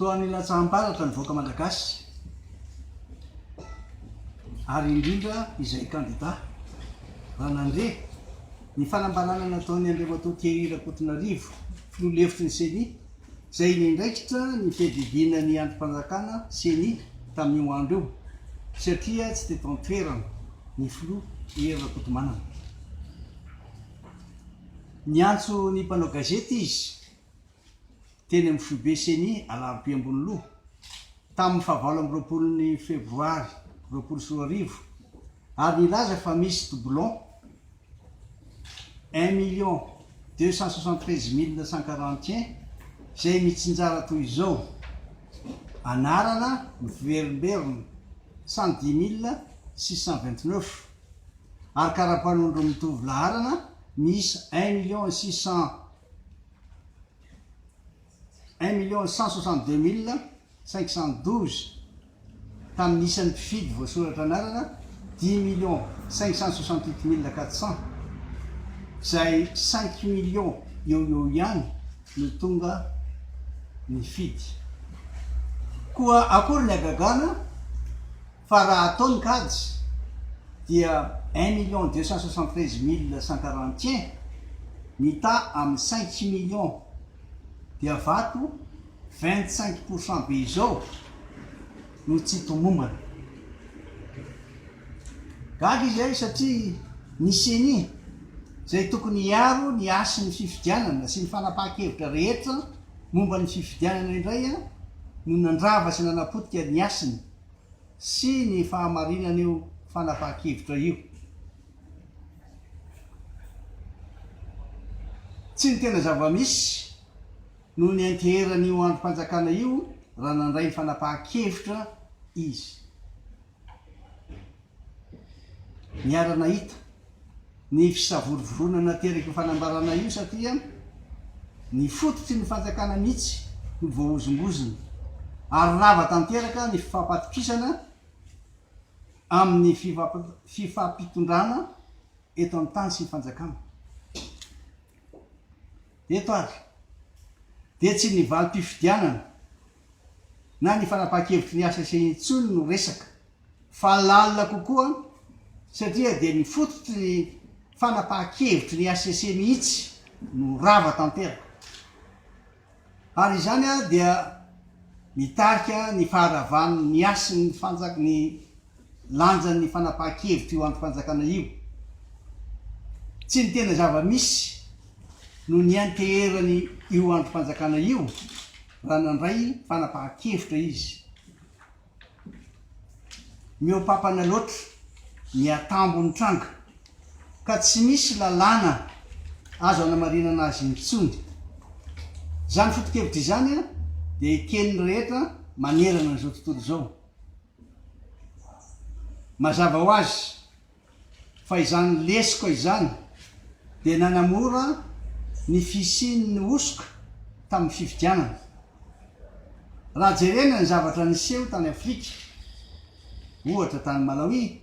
Toa nilatsaham-baratra ny vahoaka Malagasy ary indrindra izay kandida raha nandre ny fanambarana nataon'i Andriamatoa Thierry Rakotonarivo, filoha lefitry ny Ceni, izay niandraikitra ny fiadidiana ny andrim-panjakana Ceni tamin'io andro io satria tsy teto an-toerana ny filoha Hery Rakotomanana. Niantso ny mpanao gazety izy teny amin'ny foibe Ceni Alarobia Amboniloha, tamin'ny fahavalo amby ny febroary 2020 ary nilaza fa misy doublon 1 273 141 izay mitsinjara toy izao, anarana miverimberina 110629 ary karapanondro mitovy laharana miisa 1 600 1 162 512 tamin'ny isan'ny mpifidy voasoratra anarana 10 568 400, izay 5 millions eo ho eo ihany no tonga nifidy. Koa akory ny hagagana fa raha atao ny kajy dia 1 273 141 mitaha amin'ny 5 millions dia vato 25 % be izao no tsy tomombana. Gaga izahay satria ny Ceni izay tokony hiaro ny hasin'ny fifidianana sy ny fanapahan-kevitra rehetra momba ny fifidianana indray no nandrava sy nanapotika ny hasiny sy ny fahamarinan'io fanapahan-kevitra io. Tsy ny tena zava-misy no nianteheran'io andrim-panjakana io raha nandray ny fanapahan-kevitra izy. Niara-nahita ny fisavorovoroana naterak'io fanambarana io satria ny fototry ny fanjakana mihitsy no voahozongozona ary rava tanteraka ny fifampatokisana amin'ny fifampitondrana eto amin'ny tany sy ny fanjakana. Eto ary dia tsy ny valim-pifidianana na ny fanapahan-kevitry ny HCC intsony no resaka fa lalina kokoa satria dia ny fototry ny fanapahan-kevitry ny HCC mihitsy no rava tanteraka. Ary izany dia mitarika ny faharavan'ny hasin'ny fanjak ny lanjan'ny fanapahan-kevitr'io andrim-panjakana io. Tsy ny tena zava-misy no nianteherany io andrim-panjakana io raha nandray fanapahan-kevitra izy. Mihoa-papana loatra ny atambo nitranga ka tsy misy lalàna azo anamarinana azy intsony. Izany foto-kevitra izany dia eken'ny rehetra manerana an'izao tontolo izao. Mazava ho azy fa izany lesoka izany dia nanamora ny fisian'ny hosoka tamin'ny fifidianana. Raha jerena ny zavatra niseho tany Afrika, ohatra tany Malawi,